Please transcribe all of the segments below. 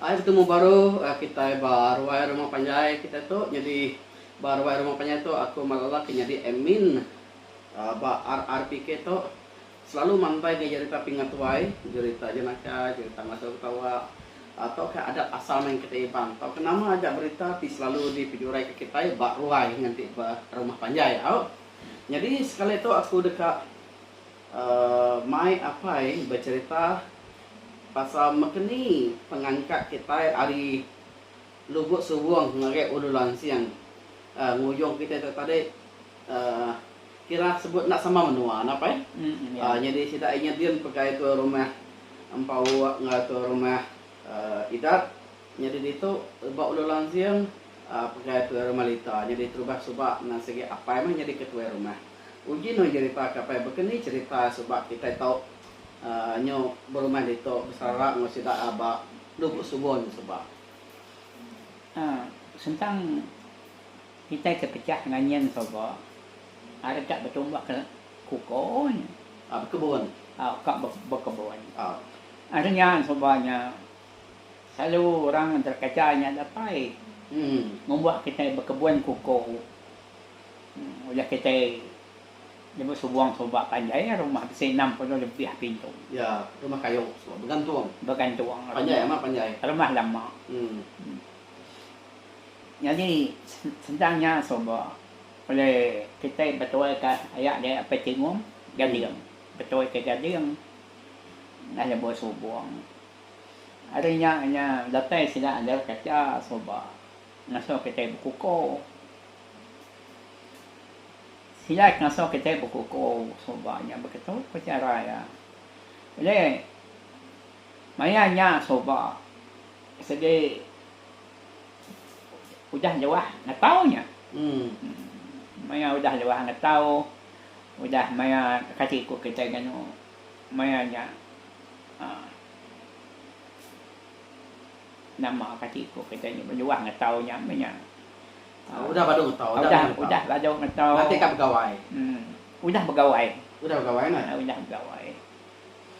Ai betemu baru kitai ba ruai rumah panjai kitai tu nyadi ba ruai rumah panjai tu aku malala ke nyadi admin ba RRPK tu selalu mantai ke jerita pingat tuai, jerita jenaka, jerita ngasuh ketawa tauka adat asal main kitai Iban tauka nama aja berita ti selalu dipejurai ke kitai ba ruai nganti ba rumah panjai au. Nyadi sekali tu aku deka Mai apai becherita pasal mekeni pengangkat kitai ari Lubuk Subung ngagai Ulu Lansing ngujung kitai tu tadi kira sebut enda sama menua enda apai. Nyadi sida inya din pegai tuai rumah Empauk enggau tuai rumah Idat nyadi ditu ba Ulu Lansing pegai tuai rumah Lita nyadi terubah suba nang sigi apai meh nyadi ketuai rumah. Uji nuh jerita ke apai bekeni cerita suba kitai tau nyu berumah ditu beserara enggau sida ba Lubuk Subon suba. Sentang kitai ke pecah nganyin suba ari ka betumbuh ke kuko nya. Bekebun. Ka bekebun. Ari nya suba nya selalu orang terkaca nya datai ngumba kitai bekebun kuko. Udah kitai nyebut subung suba panjai rumah bisi 60 lebih pintu. Ya, rumah kayu suba begantung. Begantung. Panjai amat panjai. Rumah lama. Nyadi sentang nya suba oleh kitai betuai ka aya dia apai Tingong Gading. Betuai ka Gading nah lebuh subung. Ari nya nya datai sida andal kacha suba ngasuh kitai bekuko. Sida ke ngasuh kitai bekuko suba nya beketu ku chara iya. Ulih maya nya suba sigi udah luah ngetau nya. Maya udah luah ngetau udah maya kati ku kitai nganu maya nya uhh nama kati ku kitai luah ngetau nya meh nya. Udah badu ngetau. Udah udah badu ngetau. Nanti ka begawai. Udah begawai. Udah begawai neh. Udah begawai.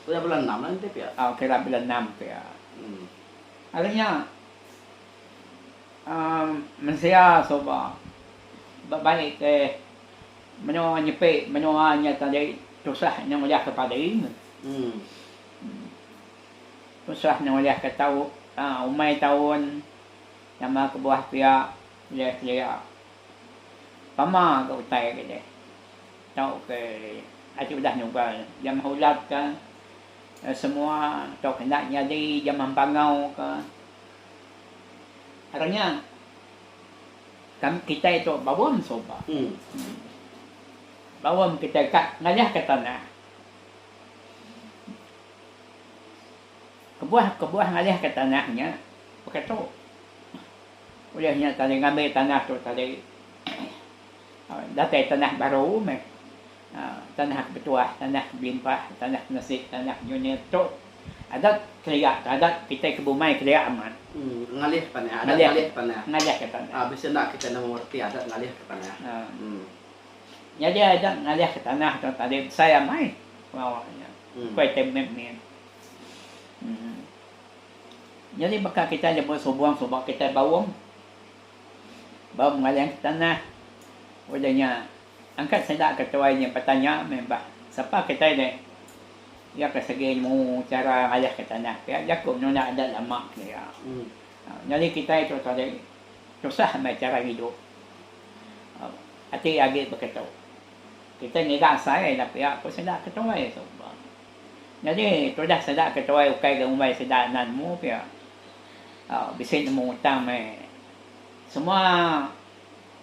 Udah bulan enam lah nanti pia. Oh kira bulan enam pia. Ari nya uhh mensia suba bebai ke menua nyepi menua nya tadi tusah nyau ulih ke padi. Tusah nyau ulih ke tau umai taun. Nama kebuah pia ulih kelia pama ga utai ke deh tau ke ati udah nyugal jamah ulat ka semua tau ke enda nyadi jamah empangau ka. Ari nya kitai tu bawam suba bawam kitai ka ngalih ka tanah. Kebuah kebuah ngalih ka tanah nya baka tu. Ulih nya tadi ngambi tanah tu tadi datai tanah baru meh tanah ke betuah, tanah ke belimpah, tanah ke nesik, tanah ke nyunit tu adat kelia tu adat kitai ke bumai kelia amat. Ngalih tanah, adat ngalih tanah. Ngalih ka tanah. Bisi enda kitai nemu reti adat ngalih ka tanah. Nyadi adat ngalih ka tanah tu tadi besai amai pengawa nya. Ukai tai mit-mit. Nyadi baka kitai lebuh subung suba kitai baum. Baum ngaling ke tanah. Udah nya angkat sida ke tuai nya betanya meh bah sapa kitai deh. Iya ke segi nemu chara ngalih ke tanah pia jaku nunda adat lama kelia. Nyadi kitai tu tadi tusah meh chara ngidup. Ati agi beketu. Kitai ngiga asai enda pia ku sida ke tuai suba. Nyadi tudah sida ke tuai ukai ga ngumbai sida enda nemu pia. Bisi nemu tang meh semua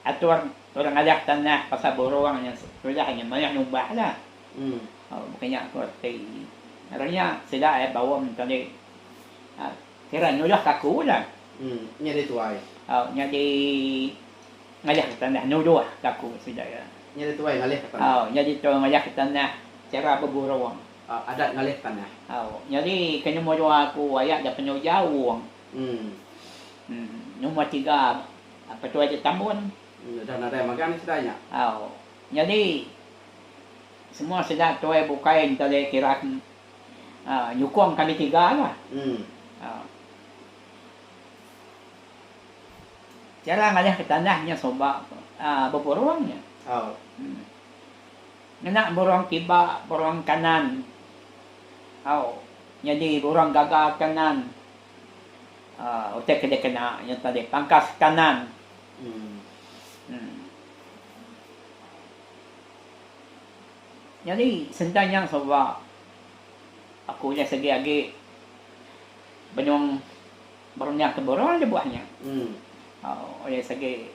atur orang ngajar tanah pasal burung nya tudah nya mayuh nyumbah lah. Baka nya ku reti. Ari nya sida iya baum tadi kira nyudah ka aku lah. Nyadi tuai. Nyadi ngalih ka tanah nuduh ka aku sida iya. Nyadi tuai ngalih ka tanah. Nyadi tuai ngalih ka tanah. Chara beburung. Adat ngalih tanah. Au. Nyadi ke numur dua aku aya da penyu jaung. Numur tiga petuai ti tambun. Udah nadai magang nih sida nya. Au. Nyadi semua sida tuai bukai enta deh kira nyukung kami tiga lah. Au. Chara ngalihka tanah nya suba beburung nya. Ngena burung kiba, burung kanan. Au nyadi burung gaga kanan utai ke dikena nya tadi pangkas kanan. Nyadi sentang nya suba aku ulih segi agi benung Berunding ke burung lebuh nya. Ulih segi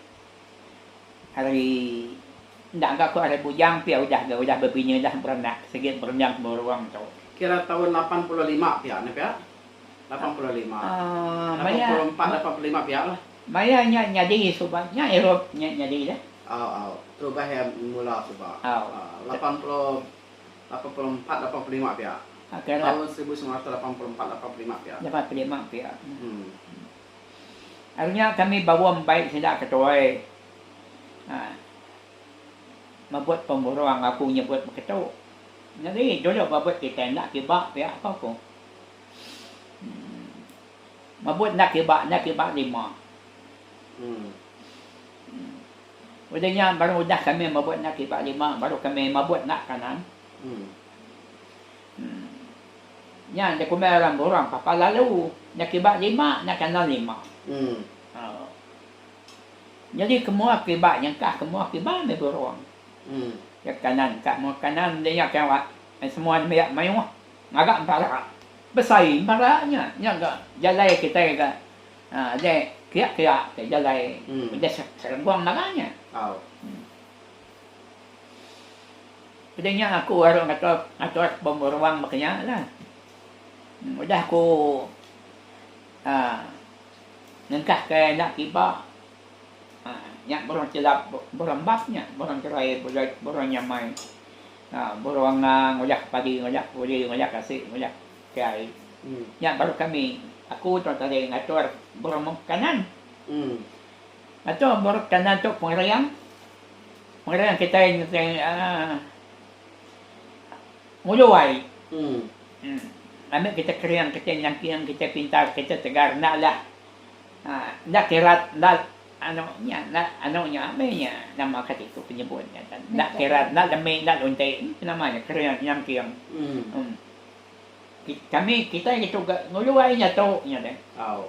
hari enda ga ku hari bujang pia udah ga udah bebini udah beranak segi berunding ke burung tu. Kira taun 85 pia ne pia? 85. 84 85 pia lah. Maya nya nyadi suba nya irup nya nyadi lah. Au au terubah iya mula suba. Au. 80 84 85 pia. Taun 1984 85 pia. 85 pia. Ari nya kami baum bai sida ketuai mebut pemurung aku nyebut beketu. Nyadi dulu mebut kitai enda kiba pia ko aku. Mebut enda kiba enda kiba lima. Udah nya baru udah kami mabut enda kiba lima baru kami mabut enda kanan. Nya enda kumbai orang burung papa lalu enda kiba lima enda kanan lima. Nyadi ke mua kiba nyengkah ke mua kiba meh burung. Ke kanan ka mua kanan nya ke awak semua nembiak mayuh ngaga empara. Besai empara nya nya ga jalai kitai ga Deh kiak-kiak ke jalai udah serenggung mara nya. Udah nya aku baru ngatur ngatur pemurung baka nya lah. Udah aku aaa nengkah ke enda kiba aaa nya burung chelap burung embap nya burung gerai burung nyamai aaa burung ngudah padi ngudah puli ngudah asi ngudah ke ai. Nya baru kami, aku tu tadi ngatur burung kanan. Ngatur burung kanan tu pengering. Pengering kitai nyadi aaa ngulu ai. Ambi kita kering, kita nyangking, kita pintar, kita tegar enda lah aaa enda kirat enda anu nya enda anu nya meh nya nama kati ku penyebut nya enda kirat enda lemi enda lunti nama nya kering nyangking. Kami kitai ditu ga ngulu ai nya tu nya deh. Au.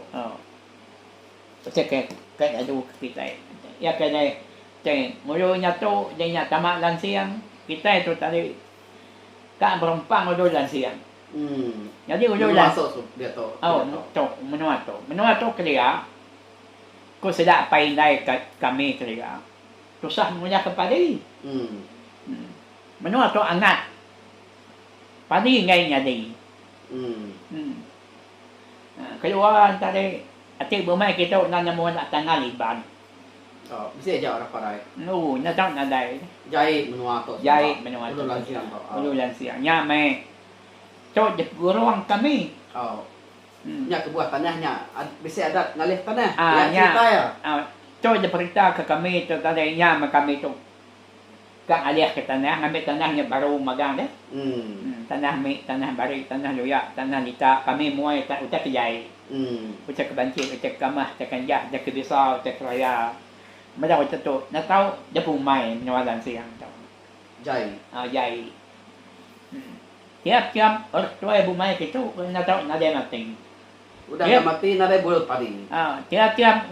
Pasal ke ke adu ke kitai. Iya ke deh te ngulu nya tu deh nya tama lansing kitai tu tadi ka berumpang ulu lansing. Uhh. Nyadi ulu Menua tu su diatu. Au tu menua tu. Menua tu kelia ku sida apai indai kami kelia tusah ngudah ke padi. Uhh. Menua tu angat. Padi enggai nyadi. Keluar tadi ati bumai kitu enda nemu enda tangal iban. Oh, bisi aja orang parai. Enu enda tau nadai. Jai menua tu suba. Jai menua tu. Ulu Lansiang tu. Ulu Lansiang. Nya meh tu jegurung kami. Oh. Nya kebuah tanah nya bisi adat ngalih tanah. Ah Nya nya. cerita iya. Tu jeperita ke kami tu tadi nya meh kami tu. Ka ngalih ke tanah ngambi tanah nya baru magang deh. Tanah mi, tanah bari, tanah luya, tanah lita kami muai utai ke jai. Utai ke banchit, utai ke kamah, utai ke anjah, utai ke bisa, utai ke raya. Meda utai tu enda tau dep umai menua Lansing tu. Jai. Jai. Tiap tiap orang tuai bumai kitu enda tau nadai mati. Udah nya mati nadai bulut padi. Tiap tiap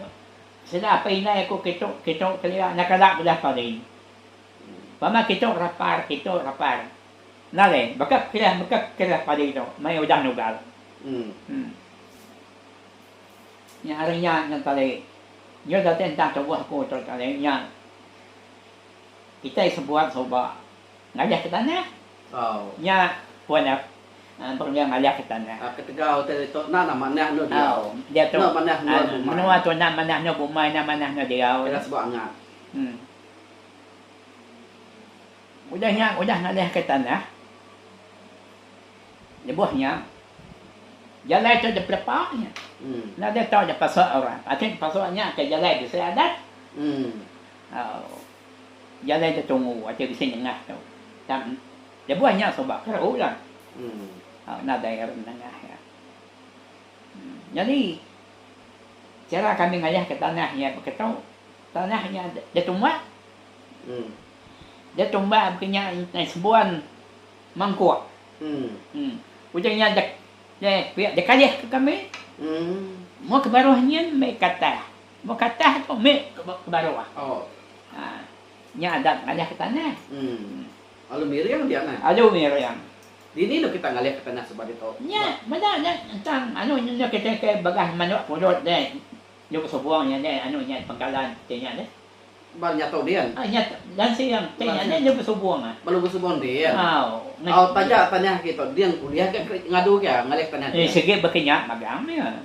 Sida apai indai aku kitu kitu kelia enda kala belah padi. Pama kitu rapar kitu rapar. Enda leh baka kerah baka kerah padi tu mei udah nugal. Em. Nya ari nya nya tadi nyau datai entang tubuh aku tu tadi nya kitai sebuat suba ngajah ke tanah. Nya pun Berunding ngalih ke tanah. Ketegal utai ditu enda nah manah endur diau. Diatu Enda manah endur bumai. Menua tu enda manah endur bumai enda manah endur diau. Kira sebab angat. Udah nya udah ngalih ke tanah lebuh nya jalai tu dipelepa nya. Enda deh tau dipasuk orang. Ati dipasuk nya ke jalai bisi adat. Jalai tu tunggu ati bisi nengah tu. Tang Lebuh nya suba keru lah. Nadai orang nengah iya. Nyadi Chara kami ngalihka tanah nya beketu, tanah nya ditumbak. Ditumbak baka nya sebuan mangkuk. Udah nya dikalihka kami. Meh ke baruh nyin meh ke atas. Meh ke atas tu meh ke baruh. Nya adat ngalihka tanah. Lalu miring dia neh. Lalu miring. Dini enu kita ngalih ke tanah suba ditu. Nya meda nya tang anu nya kita ke begah manuk pulut deh lubuk subung nya deh anu nya pengkalan ti nya deh. Ba nya tu din. Ah nya lansing ti nya deh lubuk subung ah. Ba lubuk subung din. Au. Au taja tanah agi tu din ulih ga ngadu ga ngalih ke tanah din. Sigi baka nya magang nya.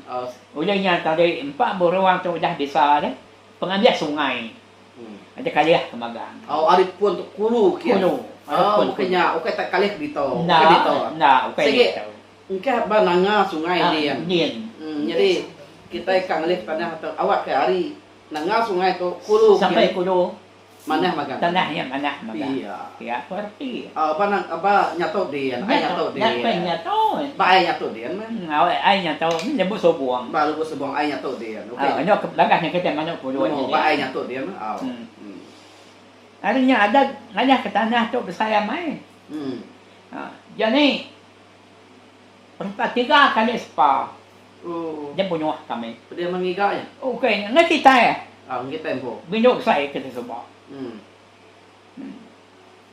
Ulih nya tadi empa burung tu udah bisa deh pengambil sungai. Aja kalih ke magang. Oh ari pun tu kulu kin. Kulu. Oh bukan nya ukai tak kalih ke ditu. Ukai ditu. Enda ukai Sigi ditu. engkah ba nanga sungai Ah, din. din. Hmm nyadi kitai ka ngalih tanah tu awak ke ari nanga sungai tu kulu kin. Sampai kulu. Manah magang. Tanah nya manah magang. Pia. Pia ku reti. Oh ba nang ba nyatu din, ai nyatu din. Nya pen nyatu. Ba ai nyatu din meh. Au ai nyatu meh lebuh subung. Ba lebuh subung ai nyatu din. Okey. Au nya ke belagah nya kitai manuk pulun nya. Ba ai nyatu din meh. Au. Ari nya adat ngadah ke tanah tu besai amai. Ha jani empat tiga kali sepa. Oh. Dia bunuh kami. Pedih meh ngiga nya. Okey nya enggau kitai. Au enggau kitai empu. Bindu besai kitai suba. Hmm.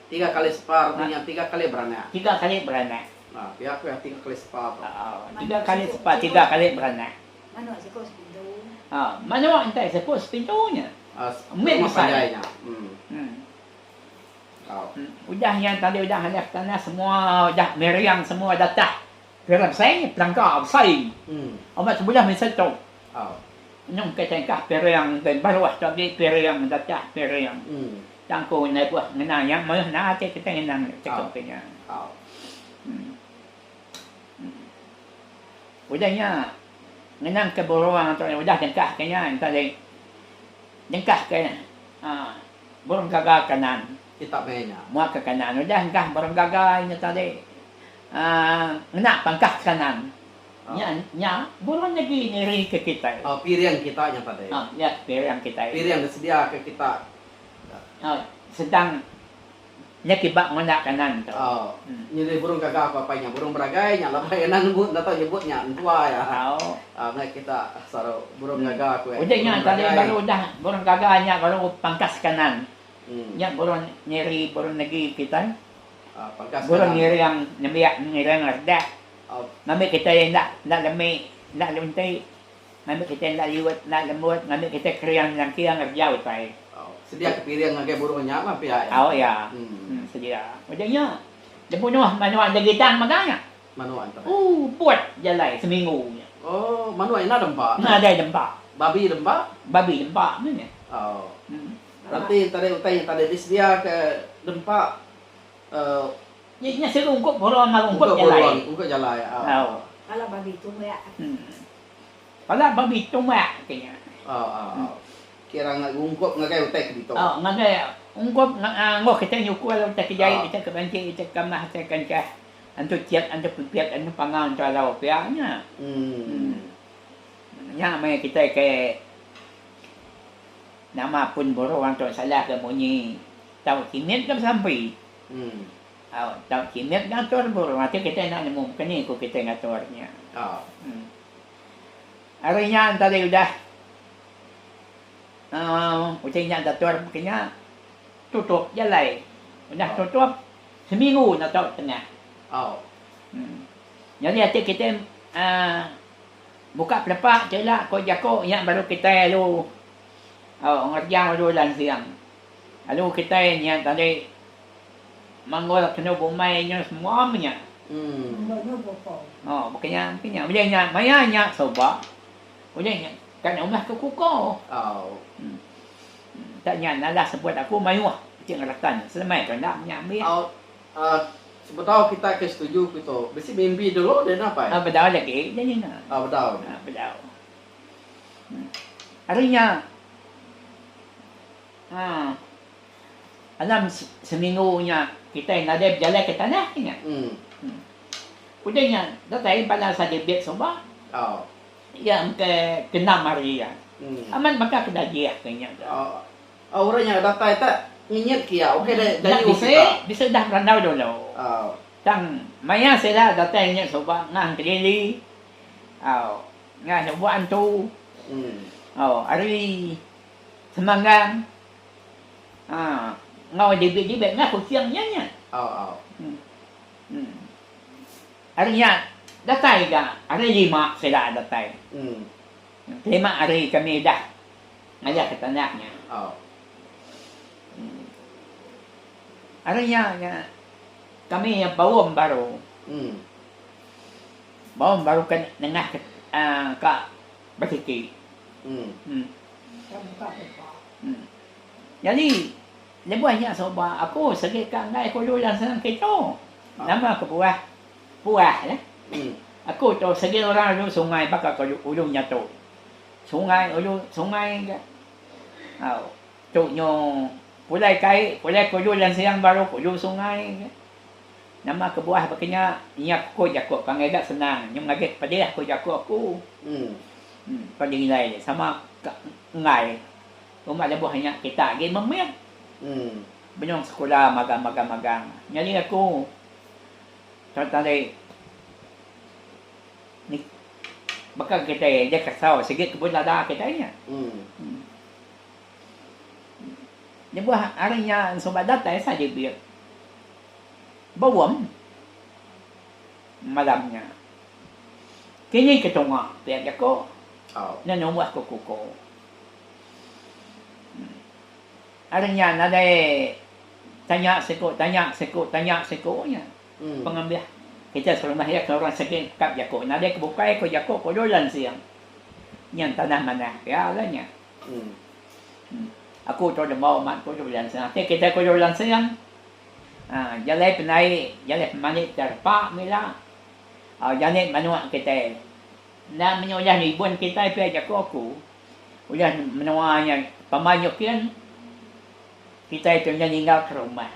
Tiga kali sepa reti nya tiga kali beranak. Tiga kali beranak. Ha pia ku iya tiga kali sepa tu. Ha tiga kali sepa tiga kali beranak. Manuk siku sepintu. Ha manuk entai siku sepintu nya. Ha Mit rumah besai. panjai nya. Hmm. Hmm. Au. Udah nya tadi udah alih tanah semua udah meriang semua datah. Pira besai nya pelangka besai. Amat sebulah meh setu. Nyung ke tengkah piring ke baruh tu agi piring datah piring. Tang ku lebuh ngena nya mayuh enda ati kitai ngenang chekup ke nya. Udah nya ngenang ke burung tu udah dengkah ke nya enta deh dengkah ke aaa burung gaga kanan. Kita meh nya. Mua ke kanan udah engkah burung gaga nya tadi. Aaa ngena pangkah kanan. Nya nya burung lagi nyeri ke kitai. Oh piring kita nya tadi. Oh nya piring kitai. Piring disedia ke kita. Oh sedang nya kiba ngena kanan tu. Oh nyeri burung gaga apa apai nya burung beragai nya laban enda nemu enda tau nyebut nya entua iya. Oh. Ah meh kita saru burung gaga ku iya. Udah nya tadi baru udah burung gaga nya baru pangkas kanan. Nya burung nyeri burung negi kitai. Burung ngiring nembiak ngiring redak ngambi kitai enda enda lemi enda lunti ngambi kitai enda liut enda lembut ngambi kitai kering nangking ngereja utai. Sedia ke piring ngagai burung nya mah pia iya. Au iya sedia. Udah nya dibunuh manuk enda gitang mega nya. Manuk enta. Ooh but jalai seminggu nya. Oh manuk enda dempa. Nadai dempa. Babi dempa? Babi dempa meh nya. Au. Reti tadi utai nya tadi disedia ke dempa. Nya nya sigi ungkup burung enggau ungkup jalai. Ungkup jalai. Au. Pala babi tumbak. Pala babi tumbak ke nya. Au au au. Kira ungkup ngagai utai ke ditu. Au ngagai ungkup enggau kitai nyukul utai ke jai utai ke banci utai ke kamah utai ke kancah antu chit antu pipit antu panga antu alau pia nya. Emm. Nya meh kitai ke nama pun burung tu salah ke munyi. Tau cimit ga besampi. Au, tau cimit ngatur burung ati kitai enda nemu baka ni ku kitai ngatur nya. Ari nya tadi udah uhh utai nya datur baka nya tutup jalai. Udah tutup seminggu enda tau tengah. Nyadi ati kitai uhh muka pelepa ti ila ku jaku nya baru kitai lalu au ngereja lalu lansing. Lalu kitai nya tadi manggul kenu bumai nya semua meh nya. Oh baka nya baka nya ulih nya maya nya suba ulih nya kan rumah ke kuko. Tak nya nalah sebut aku mayuh ti ngeretan selemai ke enda nya ambih. Sebedau kita ke setuju ku tu bisi mimpi dulu deh nah pai. Bedau lagi nya nya. Bedau. Bedau. Ari nya Ha. Alam seminggu nya kitai nadai bejalai ke tanah nya. Udah nya datai bala sadibit suba. Iya engka kena mari iya. Amat baka ke dajih ke nya tu. Oh, orang nya datai tak ngenyit ke iya. Okey deh Enda jayu bisi, kita. bisi udah berandau dulu. Oh. Tang maya sida datai nya suba ngah engkelili au ngah lubok antu au ari Semanggang aaa enggau dibit-dibit ngah Kuching nya nya. Au au. Em. Hari nya datai ga hari lima sida datai. Kelima hari kami udah ngajar ke tanah nya. Hari nya nya kami baum baru. Baum baru ke nengah ke aaa ka besiti. Nyadi lebuh nya suba aku segi ka enggai kulu langsung kitu. Nama kebuah puah lah. Aku tu segi orang ulu sungai baka ke ulu nyatu. Sungai ulu sungai ga. Au tu nyu pulai kai pulai ke ulu lansing baru ke ulu sungai ga. Nama kebuah baka nya inya ku jaku pangai ga senang nyu ngagih pedih ku jaku aku. Pagi indai sama ka enggai. Uma lebuh nya kita agi memit. Benung sekula magang magang magang. Nyadi aku tadi baka kitai deh kasau sigi kebun lada kitai nya. Lebuh hari nya suba datai sajibit bawam malam nya. Kini ke tunga pia jaku enda numbuh ke kuku. Ari nya nadai tanya siku tanya siku tanya siku nya pengambih kita serumah iya ke orang sigi kap jaku nadai ke bukai ko jaku ko dulu lansing nya tanah manah pia lah nya. Aku tu dembau amat ko dulu lansing ati kita ko dulu lansing aaa jalai penai jalai pemandi terepa mila aaa jani manuk kitai enda menyudah ribun kitai pia jaku aku. Udah menua nya pama nyukin kitai tu nya ninggal ke rumah.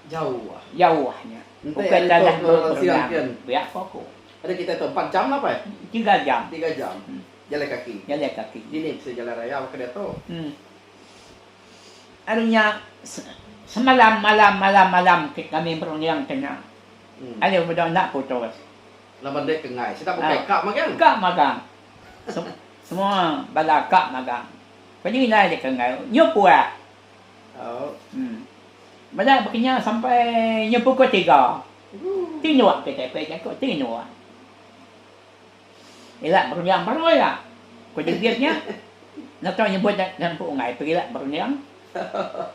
Jauh. Jauh nya. Enti Ukai ari tu tanah ke siang berenang kin. pia ko aku. Ari kitai tu empat jam lah pai? Tiga jam. Tiga jam. Jalai kaki. Jalai kaki. Dini bisi jalai raya baka diatu. Em. Ari nya semalam malam malam malam kami berunding ke nya. Ari udah enda putus. Laban dek ke enggai. Sida bukai ka magang. Ka magang. Semua bala ka magang. Pedi indai deka enggau nyu puak. Em. Bala bekenya sampai nyu pukul tiga. Tinduk kitai pei jaku tinduk. Ila berunding baru ila. Ku dibit nya enda tau nyebut nya empu enggai pegila berunding.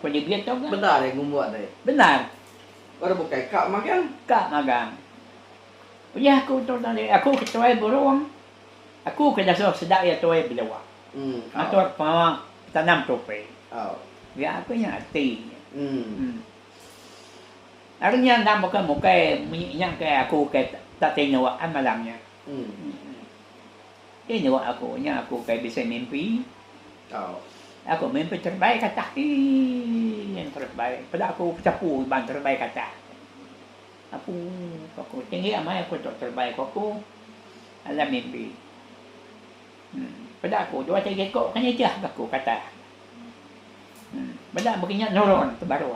Ku dibit tu ga. Bendar iya ngumbuk deh. Bendar. Baru bukai ka magang. Ka magang. Udah aku tu tadi aku ketuai burung. Aku ke dasuh sida iya tuai beluak ngatur pengawa betanam tupi. Pia aku nya ati nya. Ari nya enda mukai mukai munyi nya ke aku ke tak tinduk ai malam nya. Tinduk aku nya aku ke bisi mimpi. Aku mimpi terebai ke atas ii terebai peda aku bechapu iban terebai ke atas. Apu ku aku tinggi amai aku tu terebai ku aku. Alam mimpi. Peda aku dua tiga iko ke nitih ga aku kata. Peda baka nya nurun ke baruh.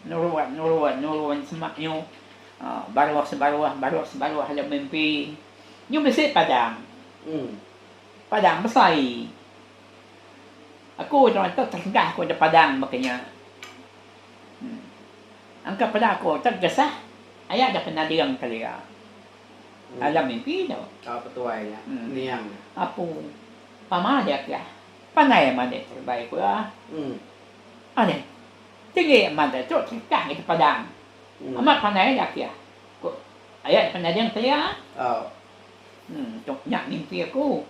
Nurun nurun nurun semak nyu aaa baruh sebaruh baruh sebaruh alam mimpi. Nyu bisi padang. Padang besai. Aku tu terengkah aku da padang baka nya. Angka peda aku tergesah aya da penading kelia. Alam mimpi tu. Tau petuai nya niang nya. Apu pama dia kah. Pandai amat dia terebai ku iya. Alih tinggi amat dia tu terikah ngagai padang. Amat pandai dia kah. Ku ayat penading kelia. Tu nya mimpi aku.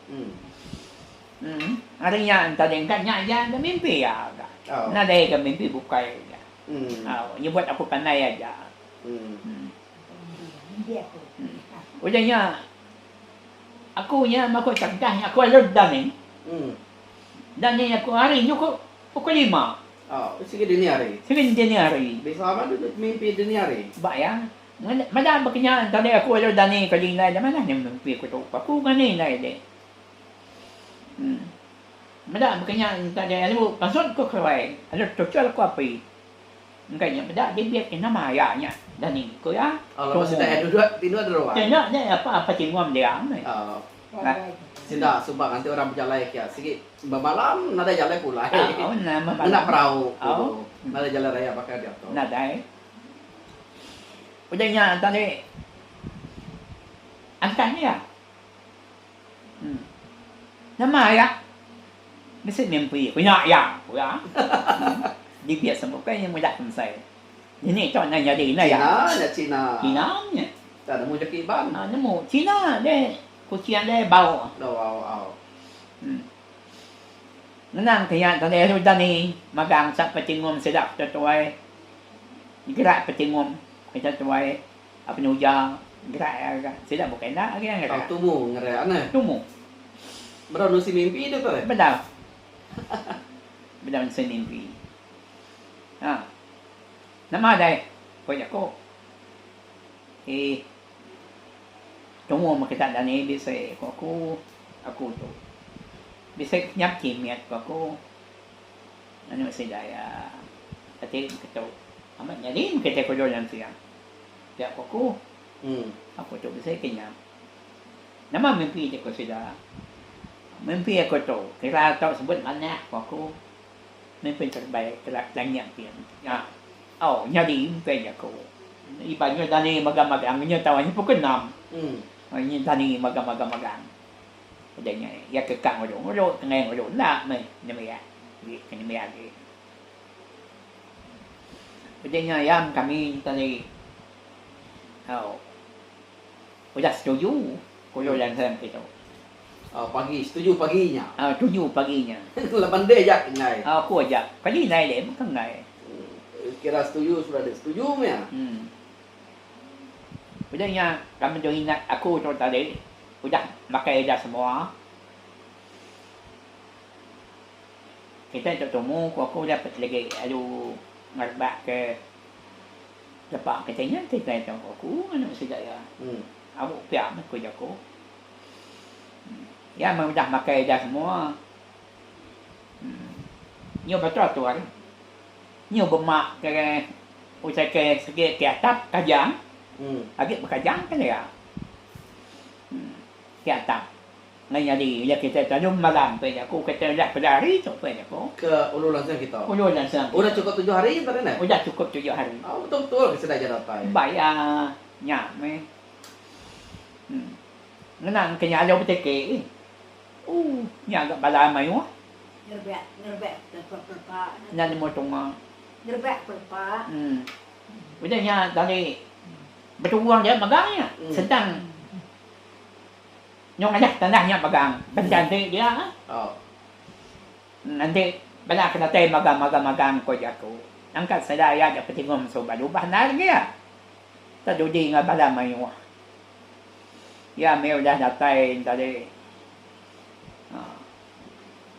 Ari nya tadi engka nya aja ga mimpi iya ga. Nadai ga mimpi bukai ga. Nyebut aku pandai aja. Udah nya aku nya maka cegah nya aku lalu dani. Dani aku hari nyukup pukul lima. Oh, sigi dini hari. Sigi dini hari. Bisa amat duduk mimpi dini hari. Ba iya. Meda baka nya tadi aku lalu dani ke indai manah nya mimpi aku tu. Aku ngani indai dek. Meda baka nya enta deh lalu pansut ku keruai lalu tuchul ku api. Engka nya meda dibit ke nama aya nya dani ku iya. Oh lepas sida iya duduk tinduk di ruai. Tinduk deh apa apa tingum dia meh. Oh. Sida suba nganti orang bejalai kia sigi bemalam nadai jalai pulai. Oh nama malam. Ngena perau oh. Nadai jalai raya baka diatu. Nadai. Udah nya tadi angkat iya. Hmm. Nama iya? Bisi mimpi ku nya iya, ku iya. Hmm. Dibit semua kai nya mudah kemesai. Ini tu enda nyadi enda iya. Cina nya Cina. Cina nya. Tak nemu jaku Iban. Ha nemu. Cina deh kuching deh bau. Bau au. Hmm. Ngenang ke nya tadi lalu dani magang sapa tingum sida ke tuai. Gerak petingum kita tuai. Penuja gerak iya ga. Sida bukai enda agi iya gerak. Tau tumu ngerak neh. Tumu. Bedau nusi mimpi deh tu. Bedau. Bedau nusi mimpi. Ha. Nama deh ko jaku. Eeh. Tumu meh kita dani bisi ko aku. Aku tu. Bisi nyap kimet ko aku. Anu sida iya ati beketu. Amat nyadi meh kitai kudul mensia. Pia ku aku. Aku tu bisi ke nya. Nama mimpi ti ku sida. Mimpi aku tu kira tau sebut manah ku aku. Mimpi terebai ke langit pin. Nya au nyadi mimpi jaku. Iban nya dani magang-magang nya tau nya pukul enam. Nya dani magang-magang. Udah nya iya ke ka ngulu ngulu ke enggai ngulu enda meh nembiak agi ke nembiak agi. Udah nya ayam kami tadi au udah setuju kulu lansang kitu. Au pagi setuju pagi nya. Au setuju pagi nya. Laban deh aja ke enggai. Au aku aja kali indai deh meh ke enggai. Kira setuju sudah deh setuju meh. Em. Udah nya kami tu ingat aku tu tadi. Udah makai ida semua. Kitai tu tumu ku aku udah legi lalu ngerebak ke lepa kitai nya kitai tu ku aku nganu sida iya. Awu pia meh ku jaku. Iya meh udah makai ida semua. Nyu betul atur. Nyu bemak ke utai ke segi ke atap kajang. Agi bekajang kelia. Ti atap ngai nyadi ila kitai tu anu malam pia jaku kitai udah peda hari tu pia jaku. Ke ulu lansang kita. Ulu lansang kita. Udah cukup tujuh hari tadi neh. Udah cukup tujuh hari. Oh betul betul ke sida aja datai. Ba iya nya meh. Ngena ke nya alu betiki. Ooh nya ga bala mayuh. Ngerebak ngerebak pelepa. Enda nemu tunga. Ngerebak pelepa. Udah nya tadi betugung dia megang nya sentang nyau ngadah tanah nya megang benda enti dia enti bala ke datai megang megang megang ko jaku angkat sida iya da petingum suba lubah endar gia tak dudi enggau bala mayuh iya mih udah datai tadi uhh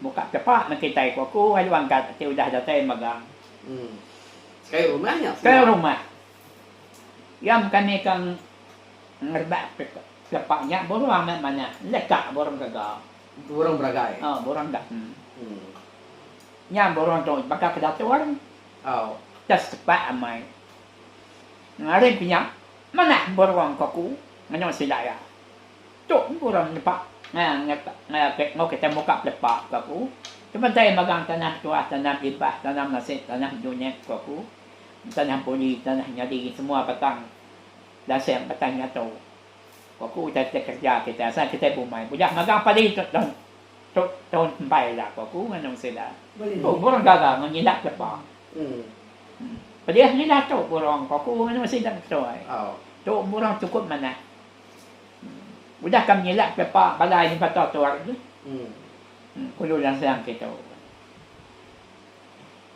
muka tepa meh kitai ko aku lalu angkat ti udah datai megang. Sekali rumah nya. Sekali rumah. Iya kami ke ngerebak pelepa nya burung amat manah. Enda ka burung gaga. Burung beragai. Oh, burung dah. Nya burung tu baka ke datur. Oh. Dah setepak amai. Ngari pinya manah burung ko aku ngena sida iya. Tu burung nepa enggau kitai muka pelepa ko aku. Sementai magang tanah tuah, tanah limpah, tanah nasib, tanah junet ko aku. Tanah buli, tanah nyadi semua batang lasing batang nyatu. Ko aku utai kitai kerja kitai asal kitai bumai bujah magang padi tu taun tu taun empai ila ko aku nganu sida. Tu burung gaga enggau nyilap lepa. Pedih ngilah tu burung ko aku nganu sida ketuai. Tu burung chukup manah. Udah ka menyilap lepa bala nyebata tuai tu. Kulu lansang kitu.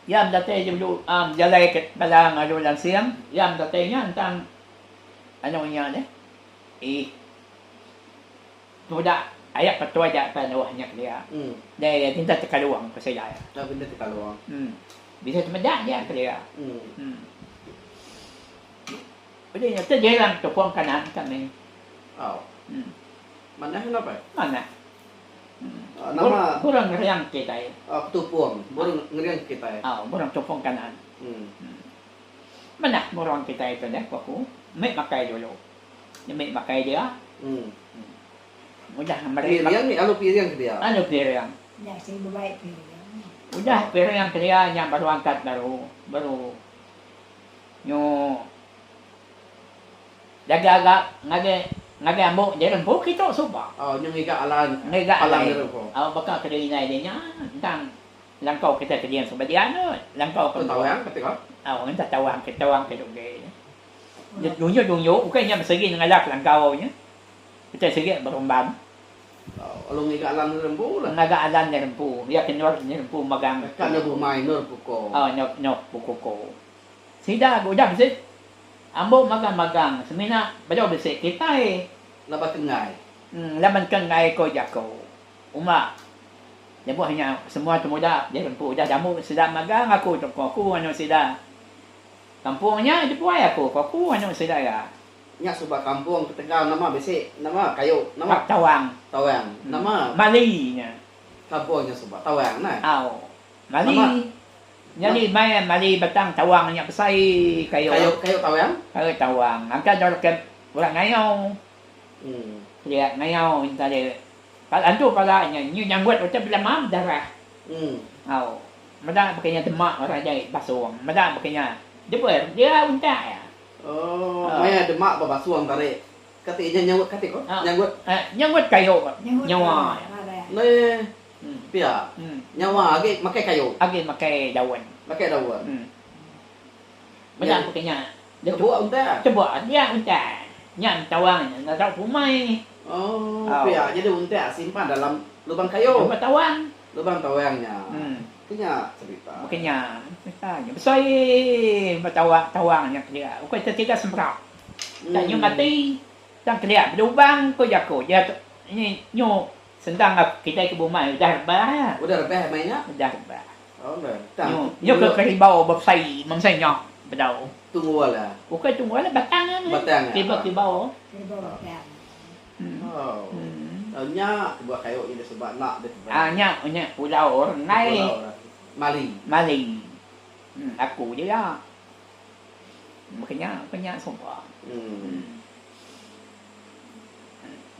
Iya datai dulu bejalai ke bala ngalu lansing, iya datai nya entang anu nya deh. Ih. Muda aya petua ja pa nuh nya kelia. Deh minta tekalung ku sida iya. Dah minta tekalung. Bisi temeda dia kelia. Udah nya tu jerang tukung kanan kami. Au. Manah enda pai? Manah. Nama Burung ngeriang kitai. Ketupung, burung ngeriang kitai. Au, burung tupung kanan. Manah burung kitai tu deh ku aku. Meh makai dulu. Meh makai dia. Udah meri Piring ni alu piring ke dia. Alu piring. Nya sigi bebaik piring. Udah piring ke dia nya baru angkat baru baru nyu jaga ga ngagai ngagai ambu diri empu kitu suba. Oh nyu ngiga alan Ngiga palang alai. diri empu. Au baka ke indai dia nya endang langkau kitai ke dian suba dia tu langkau ke Tu tawang kati ko. Au entah tawang ke tawang ke dugei. Dunyu-dunyu ukai nya besegi ngalak langkau nya. Utai sigi berumban. Lalu ngiga alan nerempu lah. Ngaga alan nerempu. Iya ke endur nerempu megang. Ka endur bumai endur puko. Oh endur endur puko. Sida ke udah bisi ambu magang-magang semina bedau bisi kitai. Laban ke enggai. Em laban ke enggai ko jako. Uma lebuh nya semua temuda dirempu udah damu sida magang aku tu ko aku anu sida. Kampung nya dibuai aku ko aku anu sida iya. Nya suba kampung ketegal nama bisi nama kayu nama. Tawang. Tawang nama. Mali nya. Kampung nya suba tawang neh. Au. Mali. Nyadi mai mali batang tawang nya besai kayu. Kayu kayu tawang. Kayu tawang. Angka dor ke orang ngayau. Hmm. Dia ngayau nya tadi. Pala antu pala nya nyu nyanggut utai belemam darah. Hmm. Au. Meda baka nya demak orang jai basung. Meda baka nya debur dia untak iya. Oh, maya demak ba basung tadi. Kati inya nyanggut kati ko? Nyanggut. Nyanggut kayu nyawa. Neh. Pia. Nyawa agi makai kayu. Agi makai daun. Makai daun. Meda baka nya. Tebuk untak. Tebuk dia untak. Nya tawang nya enda tau pumai. Oh, pia. Jadi untak simpan dalam lubang kayu. Lubang tawang. Lubang tawang nya. Ke nya cerita. Baka nya cerita nya. Besai ba tawang tawang nya kelia. Ukai tetiga semerak. Tak nyu mati. Tang kelia belubang ko jaku. Dia tu ni nyu sentang kitai ke bumai udah rebah. Udah rebah meh nya? Udah rebah. Oh dah. Tang nyu nyu ke keribau besai meng sai nya bedau. Tunggul lah. Ukai tunggul lah batang lah. Batang. Kibau kibau. Kibau batang. Oh. Nya kebuah kayu nya disebut enda ditebang. Ah nya nya pulau orang enggai. Pulau orang Mali. Mali. Aku dia. Baka nya baka nya suba. Hmm.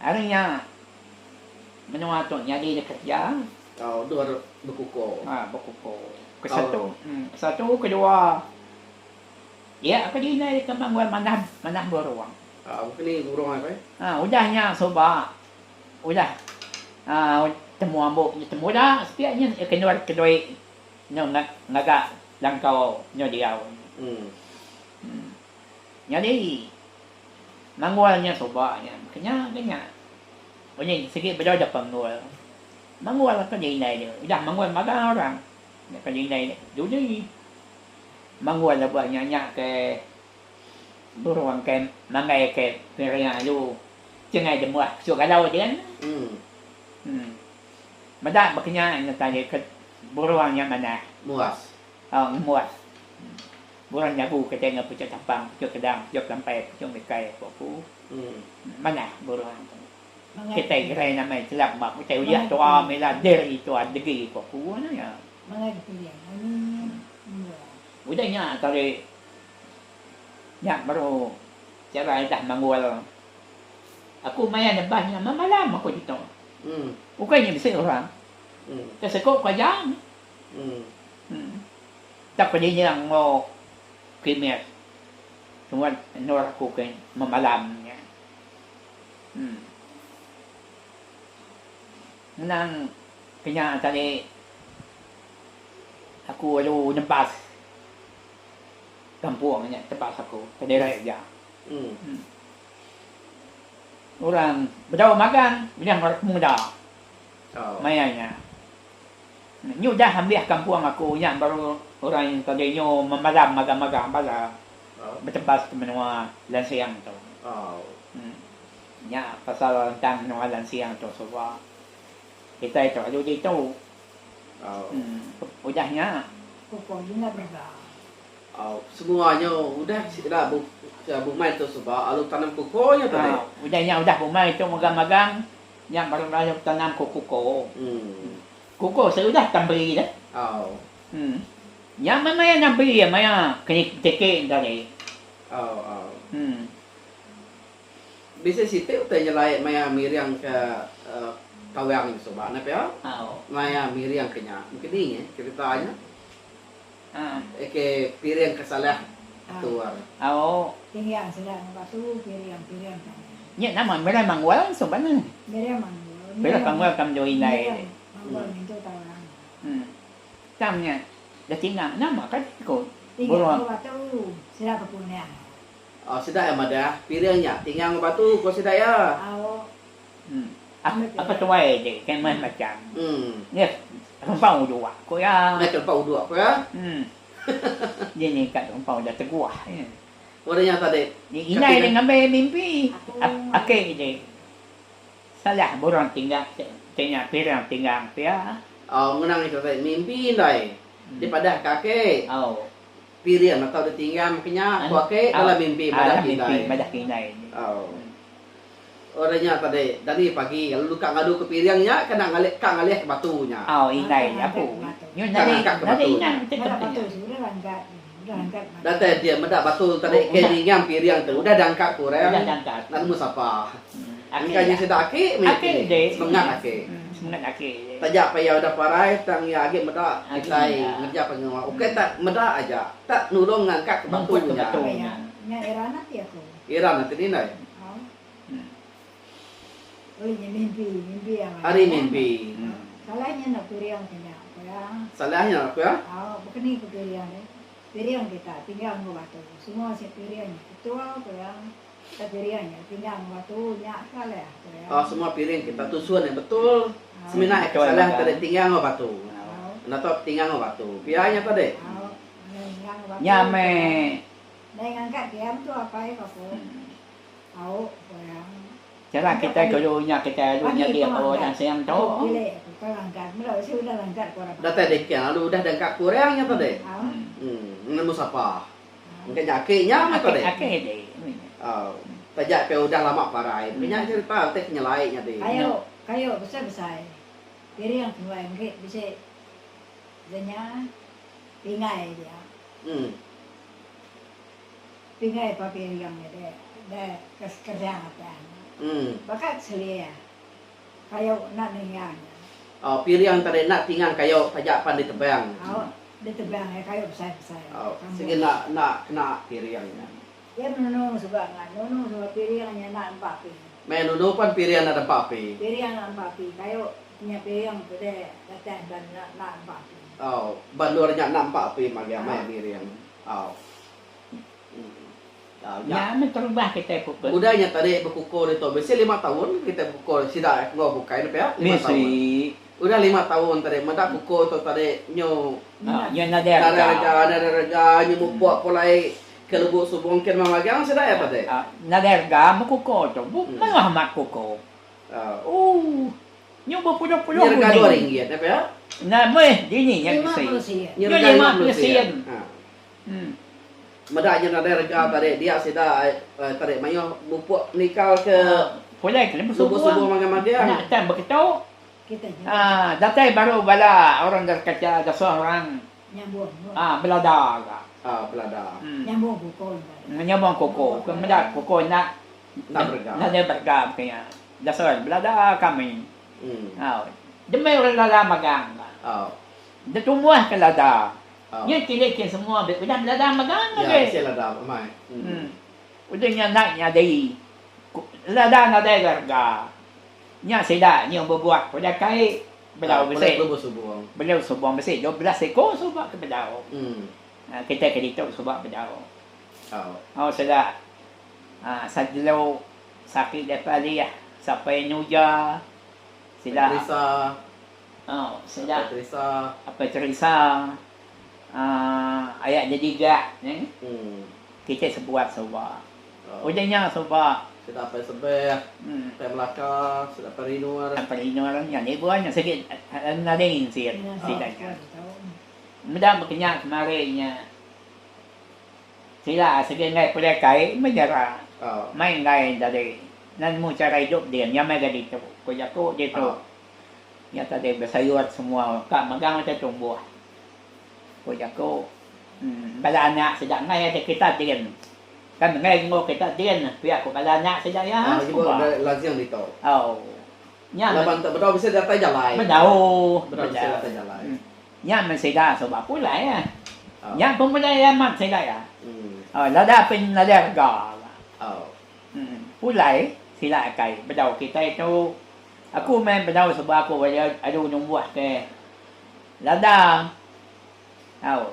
Ari nya menua tu nyadi da kerja. Oh dua bekuko. Ah bekuko. Kesatu, kesatu kedua Dia ke dinai ke manggul manah manah burung. Ah bukan ni burung apa eh? Ah udah nya suba udah ah temu ambu nya temu da sepiak nya kendur kedui nyu ngaga langkau nyu diau. Hmm. Nyadi manggul nya suba nya kenya kenya uji sigi bedau da panggul. Manggul ke dinai dia udah manggul magang orang ke dinai dudi. Manggul lebuh nya nya ke burung ke manggai ke piring alu chengai jemuh su galau din. Em. Meda baka nya nya tadi ke burung nya manah. Muas. Au ngemuas. Burung nyagu kitai enggau puchuk tapang, puchuk kedang, puchuk lampai, puchuk mikai ku aku. Manah burung tu. Kitai gerai nama chelap ba utai udah tua mila diri tua degi ku aku nya. Mangai ke piring munyi enggau. Udah nya tadi nya baru chara dah manggul. Aku maya nebah nya memalam aku ditu. Ukai nya bisi orang. Ke seko ku aja. Tak pedinyang enggau kimis semua endur aku ke memalam nya. Ngenang Kenya tadi aku lalu nebas kampung nya tebas aku kediri aja. Orang bedau magang udah orang muda maya nya. Nyu dah ambih kampung aku nya baru orang tadi nyu memalam magang-magang bala betebas ke menua Lansing tu. Nya pasal tentang menua Lansing tu suba. Kitai tu alu ditu. Udah nya. Pupuk jina mega. Semua nya udah sida bumai tu suba alu tanam koko nya tadi. Udah nya udah bumai tu magang-magang. Nya baru lalu betanam ko koko. Koko seudah tambri dah. Em. Nya meh maya nambri maya keni betiki tadi. Em. Bisi siti utai nyelai maya miring ke tawang nya suba ne pia. Maya miring ke nya. Mungkin ni neh cerita nya. Ke piring ke salah atur. Au. Tinggang sida batu piring piring ka. Nya nama miring manggul suba ne. Miring manggul. Miring manggul ka menua indai. Miring manggul ngintu tawang. Em. Tang nya da tinggang nama ka ko. Tinggang batu sida bepunang. Au sida iya madah piring nya tinggang enggau batu ko sida iya. Au. Apa tuai ti ke meh macam. Nya rumpau uduk ku iya. Nya ke rumpau uduk ku iya. Nya nyingkat rumpau da teguh nya. Udah nya tadi. Nya indai dia ngambi mimpi aki ti. Salah burung tinggang ti nya piring tinggang pia. Au ngenang nya tadi mimpi indai dipadah ke aki. Au. Piring atau ditinggang ke nya ku aki dalam mimpi madah ke indai. Au. Orang nya tadi dani pagi lalu ka ngadu ke piring nya kena ngalih ka ngalih ke batu nya. Au indai apu. Nyu Ka nadai ngangkat ke nadai batu ingat nya. utai ke nya. Datai dia meda batu tadi ke ningang piring tu udah diangkat ke orang Udah diangkat. enda nemu sapa. Aki Engka nya sida aki mih Aki ti dek. semengat aki. Semengat aki dek. Taja pa iya udah parai tang iya agi meda Agi kitai meda. ngereja pengawa. Ukai tak meda aja tak nulung ngangkat ke batu Ngangkut ke nya. batu nya. Nya iran ati aku. Iran ati ni indai. Ari mimpi. Salah nya ku iya. Oh semua piring kita tusun nya betul. Semina iya ke salah tadi tinggang enggau batu. Enda tau tinggang enggau batu. Pia nya tadi. Nya meh. Cara kitai kelu nya kitai alu nyadi orang siang tu. Datai dikin lalu udah dengka kurang nya tadi. Emm nemu sapa. Engka nya aki nya meh tadi. Aki di. Au. Taja pe udah lama parai. Engka nya cerita utai ke nyelai nyadi. Kayu kayu besai besai piring kenuai engki bisi nya pingai dia. Emm. Pingai pa piring nya deh deh kereang atang. Baka ke selia kayu enda ninggang nya. Au piring tadi enda tinggang kayu taja pan ditebang. Au ditebang iya kayu besai-besai. Au sigi enda enda kena piring nya. Iya menunu suba ngan nunu suba piring nya enda nempa api. Meh nunu pan piring enda nempa api. Piring enda nempa api kayu nya piring tu deh datai ban enda nempa api. Au ba endur nya enda nempa api magang meh piring. Au. Nya meh terubah kitai puput. Udah nya tadi bekuko ditu bisi lima taun kitai bekuko sida enggau bukai ne pia lima taun. Bisi. Udah lima taun tadi meda kuko tu tadi nyu Nyu nadai nadai rega. rega nadai rega nyu mupuk pulai ke Lubuk Subong kin magang sida iya tadi. Nadai rega bekuko tu. Mayuh amat kuko. Ooh. Nyu bepuluh-puluh Nyu rega dua kuning. ringgit ne pia. Enda meh dini nya bisi. Nyu Nyu rega 50 50 sen. sen. Hmm. Meda nya nadai rega tadi dia sida tadi mayuh mupuk nikal ke Pulai ke lebuh subuh subuh magang-magang. Enda tan beketu. Aaa datai baru bala orang da kacha dasuh orang aaa belada ga. Aaa belada. Nyambung kuko. Nyambung kuko. Ke meda kuko enda nadai berega baka nya. Dasuh belada kami. Au. Demi orang lada magang ga. Au. Ditumbuh ke lada. Nya kilik ke semua udah belada mega Ya, ngagai. bisi lada amai. Hmm. Udah nya enda nyadi. Lada nadai ga rega. Nya sida nyu bebuat udah kai bedau bisi. Bedau subong bisi 12 iko suba ke bedau. Kitai ke ditu suba bedau. Au sida aaa sadlo saki dep alih sapai nuja sida. Oh, sida. Apai Teresa. Apai Teresa. Uh, aya jadi gak ne. Hmm. Kita sebuat suba. Oh. Udah nya suba. Sida Apai Sebeh, Apai Melaka, sida Apai Rinur. Apai Rinur nya ni buah nya sikit nadai nginsit sida nya. Meda bekenya kemari nya. Sida sigi enggai pulai kai meh jara. Oh. Mai enggai tadi. Nan nemu chara idup din nyamai ga ditu, ku jaku ditu. Nya tadi besayur semua ka megang utai tumbuh. Ku jaku bala anak sida enggai agi kita din. Kan enggai enggau kita din pia ku bala anak sida iya suba. Au. Nya Laban tu bedau bisi datai jalai. Bedau. Bedau bisi datai jalai. Nya men sida suba pulai ah. Nya pun pulai amat sida iya. Lada pin nadai rega. Pulai sida akai bedau kitai tu. Aku meh bedau suba aku adu numbuh ke lada. Au.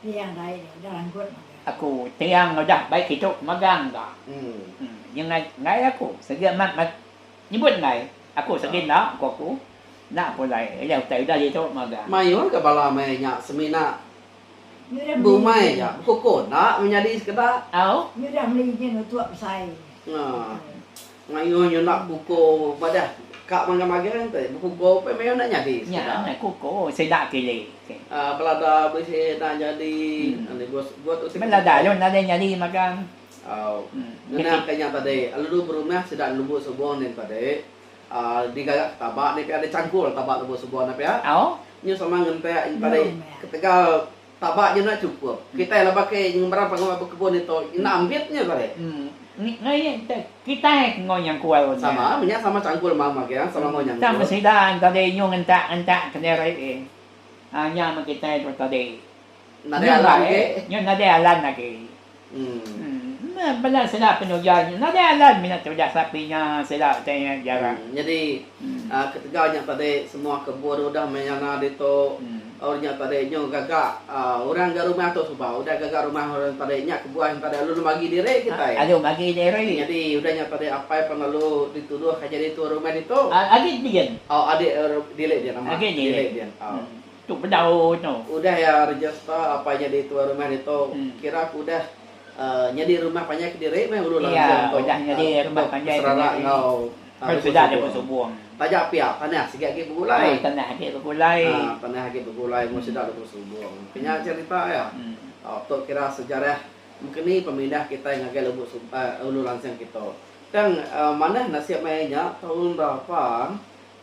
Tiang rai udah langgut mega. Aku tiang udah bai kitu magang ga. Nya enggai aku sigi amat Nyebut enggai, aku segi enda, ku aku. Enda pulai, ulih utai udah ditu mega. Mayuh ga bala maya nya semina beumai aja, bekuko enda menyadi sekeda. Au. Nyudah meli nyin utuk besai. Haa. Mayuh nyunak kuko madah ka magang-magang te bekuko pun mayuh enda nyadi sekeda. Nya meh kuko sida kili. Haa belada bisi enda nyadi, buat utai. Belada lalu nadai nyadi magang. Au. Ngena ke nya tadi, lalu berumah sida Lubok Subong din tadi, uhh digaga ke taba ni pia dicangkul taba Lubok Subong ne pia. Au. Nyu sama ngentak nya tadi ketegal taba nya enda chukup. Kitai laban ke ngemeran pengawa bekebun ditu enda ambit nya tadi. Em ngai kitai ke enggau nyangkul nya. Sama meh nya sama cangkul mang magang sama enggau nyangkul. Tang sida tadi nyu ngentak ngentak kediri. Haa nya meh kitai tu tadi. Nadai alan agi. Nyu nadai alan agi. Emm. Bala sida penuja nya nadai alan mina tudah sapi nya sida utai nya jarang. Nyadi ketegal nya tadi semua kebun udah menyana ditu orang nya tadi nyu gaga orang ga rumah tu suba udah gaga rumah orang tadi nya kebuah nya tadi lalu magi diri kitai. Lalu magi diri. Nyadi udah nya tadi apai pan lalu dituduh ka nyadi tuai rumah ditu. Agi din. Au adi dili din amat. Agi dili din. Au. Tu bedau tu. Udah iya register apai nyadi tuai rumah ditu, kira aku udah nyadi rumah panjai kediri meh ulu langsung tu. Iya, udah nyadi rumah panjai kediri. Beserara enggau Lubuk Subung. Taja pia, tanah sigi agi begulai. Tanah agi begulai. Tanah agi begulai enggau sida Lubuk Subung. Ke nya cherita iya. Tu kira sejarah mengkeni pemindah kitai ngagai Lubuk Ulu Lansing kitu. Tang manah nasib maya nya taun berapa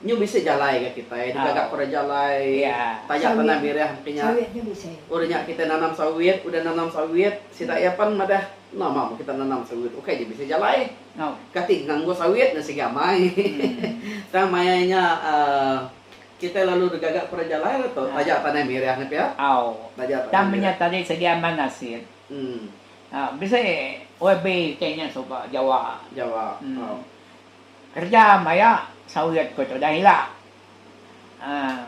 Nyu bisi jalai ga kitai digaga pera jalai taja tanah mirah mungkin nya udah nya kitai nanam sawit udah nanam sawit sida iya pan madah nama meh kita nanam sawit ukai nya bisi jalai kati nganggu sawit nya sigi amai tang maya nya uhh kitai lalu digaga pera jalai lah tu taja tanah mirah ne pia taja tanah mirah. Bisi YB kitai nya suba Jawa. Jawa. Kereja maya sawit ku tudah ila. Aaa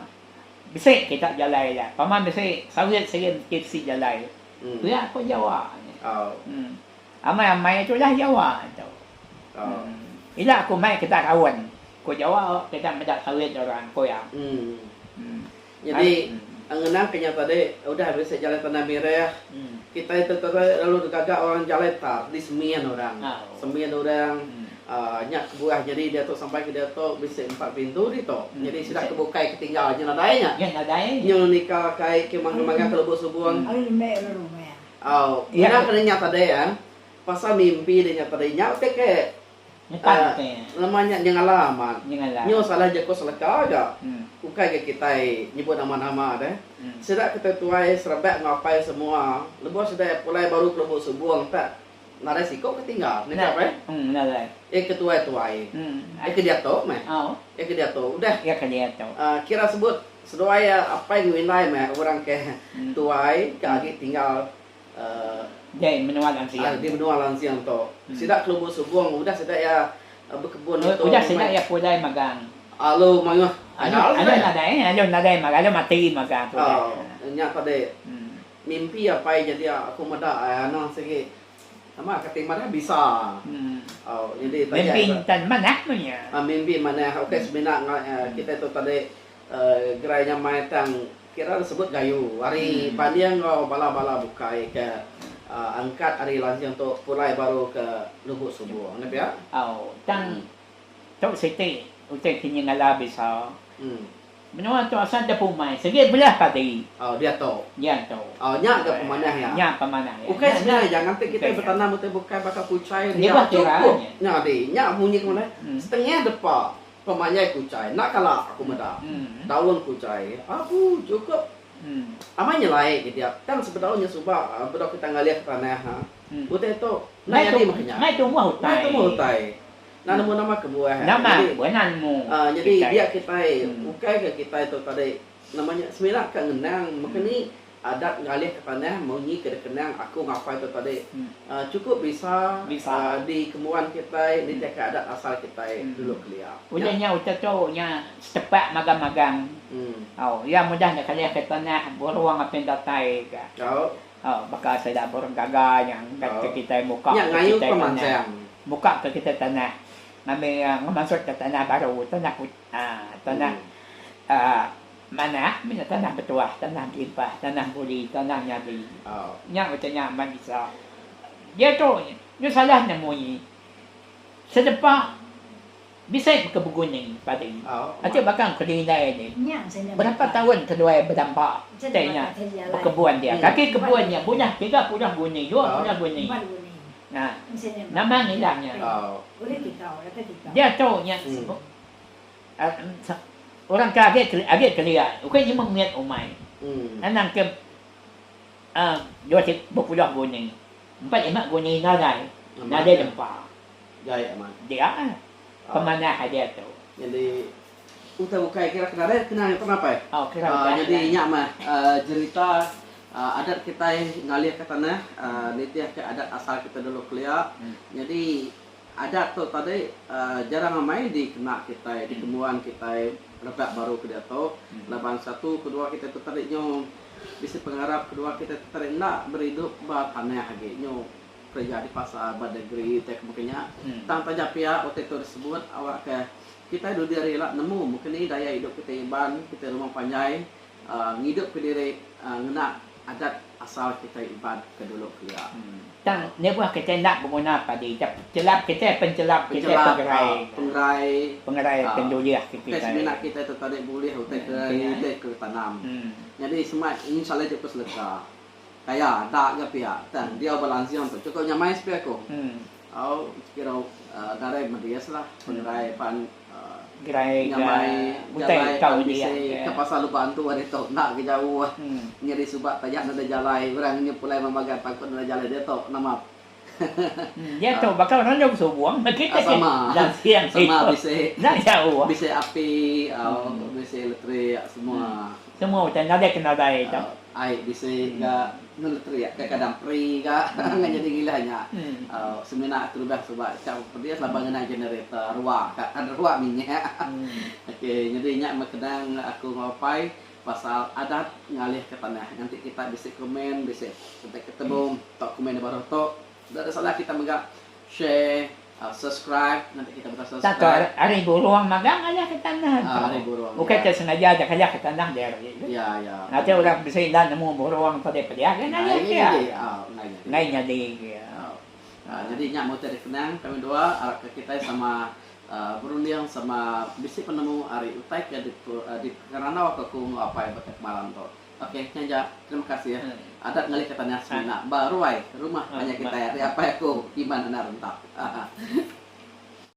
bisi kita jalai ila. Pama bisi sawit sigi mesti bisi jalai. Pia ku Jawa nya. Emm amai amai tudah Jawa tu. Emm ila ku mai kita raun ku Jawa kita meda sawit orang ku iya. Emm Nyadi ngenang ke nya tadi udah bisi jalai tanah mirah kitai tu tadi lalu digaga orang jalai tar di semin orang. Semin orang uhh nya kebuah nyadi diatu sampai ke diatu bisi empat pintu ditu. Nyadi sida ke bukai ke tinggal nya nadai nya. Nyu nika kai ke mangga-mangga ke Lubok Subong. Au ngenang ke nya tadi pasal mimpi de nya tadi nya utai ke Ngetan ke nya. Nama nya nyengala amat. Nyu salah jaku seleka ga. Ukai ga kitai nyebut nama-nama deh. Sida kitai tuai serebak enggau apai semua lebuh sida iya pulai baru ke Lubok Subong tak nadai siku ke tinggal. Nya apai. Iya ke tuai-tuai. Iya ke diatu meh. Iya ke diatu udah. Kira sebut seduai iya apai enggau indai meh orang ke tuai ke agi tinggal. Di menua Lansing. Di menua Lansing tu. Sida ke Lubok Subong udah sida iya bekebun ditu. Udah sida iya pulai magang. Alu mayuh tinggal sida iya. Nadai alu nadai magang alu mati magang tudah. Nya tadi mimpi apai nyadi aku meda anang sigi nama kati madah bisa. Nyadi taja. Mimpi tan manah meh nya. Mimpi manah ukai semina kitai tu tadi gerai nyamai tang Kira disebut gayu ari banding enggau bala-bala bukai ke angkat ari Lansing tu pulai baru ke Lubok Subong ne pia. Au tang tu siti utai ti nyengala bisa. Menua tu asal deh pumai sigi belah padi. Oh diatu. Diatu. Oh nya ga pemanah iya. Nya pemanah iya. Ukai semina aja nganti kitai betanam utai bukai baka kuchai dia chukup nya adi. Nya munyi ke meda setengah depa pemanjai kuchai enda kala aku meda daun kuchai. Apu chukup amai nyelai ke dia. Tang sebedau nya suba bedau kitai ngalih ke tanah utai tu enda nyadi meh nya. Ngai tumbuh utai. Ngai tumbuh utai. Enda nemu nama kebuah. Nama kebuah enda nemu. Nyadi dia kitai ukai ke kitai tu tadi nama nya semina ka ngenang meka ni adat ngalih ke tanah munyi ke dikenang aku ngapai tu tadi chukup bisa dikembuan kitai nitihka adat asal kitai dulu kelia. Udah nya utai tu nya setepak magang-magang. Au iya mudah ngekalih ke tanah burung apin datai ka. Au baka sida burung gaga nya angkat ke kitai muka ke kitai tanah. Muka ke kitai tanah ngambi ngemansut ke tanah baru tanah tanah manah mih tanah betuah tanah belimpah tanah buli tanah nyadi. Nya utai nya amat bisa. Diatu nya salah nemu nyi sedepa bisi ke beguni padi. Ati baka kedindai ni berapa taun keduai bedampa tai nya bekebun dia. Kaki kebun nya bunah 30 guni 20 guni. Nah nama ngilang nya. Diatu nya orang ke agi agi kelia ukai nyema mit umai. Anang ke dua bepuluh guni empat lima guni nadai nadai dempa. Jai amat. Dia pemanah dia tu. Nyadi utai bukai kira ke nadai kena nya penapai. Oh kira udah. Nyadi nya meh jerita adat kitai ngalih ke tanah nitih ke adat asal kitai dulu kelia. Nyadi adat tu tadi jarang amai dikena kitai dikembuan kitai rebak baru ke diatu laban satu kedua kitai tu tadi nyu bisi pengarap kedua kitai tu tadi enda beridup ba tanah agi nyu kereja di pasar ba negeri utai ke baka nya. Tang taja pia utai tu disebut awakka kitai dudi hari ila nemu baka ni daya idup kitai Iban, kitai rumah panjai ngidupka diri ngena adat asal kitai Iban ke dulu kelia. Tang lebuh kitai enda beguna padi chelap kitai pen chelap kitai pengerai. Pengerai. Pengerai pendulih ke kitai. Ukai semina kitai tu tadi bulih utai ke utai ke tanam. Nyadi sema nyin salai juku seleka. Kaya da ga pia tang diau ba lansing tu chukup nyamai sepi aku. Au kira nadai medis lah pengerai pan nyamai jalai pan bisi ke pasal lubang antu ari tu enda ke jauh nyadi suba taja nadai jalai orang nyu pulai memagai takut nadai jalai diatu nama Diatu baka orang jauh besubung sama sama bisi bisi api bisi elektrik semua. Semua utai nadai ke nadai tu. Ai bisi ga ngeletrik kadang pri ga ngan jadi ngilah nya. Semina terubah suba chap pedis laban ngena generator ruak ka ruak minyak. Okey nyadi nya meh kenang aku enggau apai pasal adat ngalih ke tanah. Nganti kita bisi komen bisi enti ketemu tau komen di baruh tu. Enda salah kita mega share subscribe nganti kita mega Tak tu subscribe. ari burung magang alih ke tanah tu. Ari burung Bukai ya. te sengaja ja kalih ke tanah dia ari. Ya ya. Ati orang bisi enda nemu burung tu deh pediah ke Ngai ngalih kia. nyadi au ngai nyadi. Ngai nyadi kia. Au. Nyadi nya meh utai dikenang kami dua arap ke kitai sama berunding sama bisi penemu ari utai ke dikerandau ke ku enggau apai ba ke malam tu. Ok nya ja terima kasih adat ngalih ke tanah semina ba ruai rumah panjai kitai ari apai aku Iban Anak Rentap.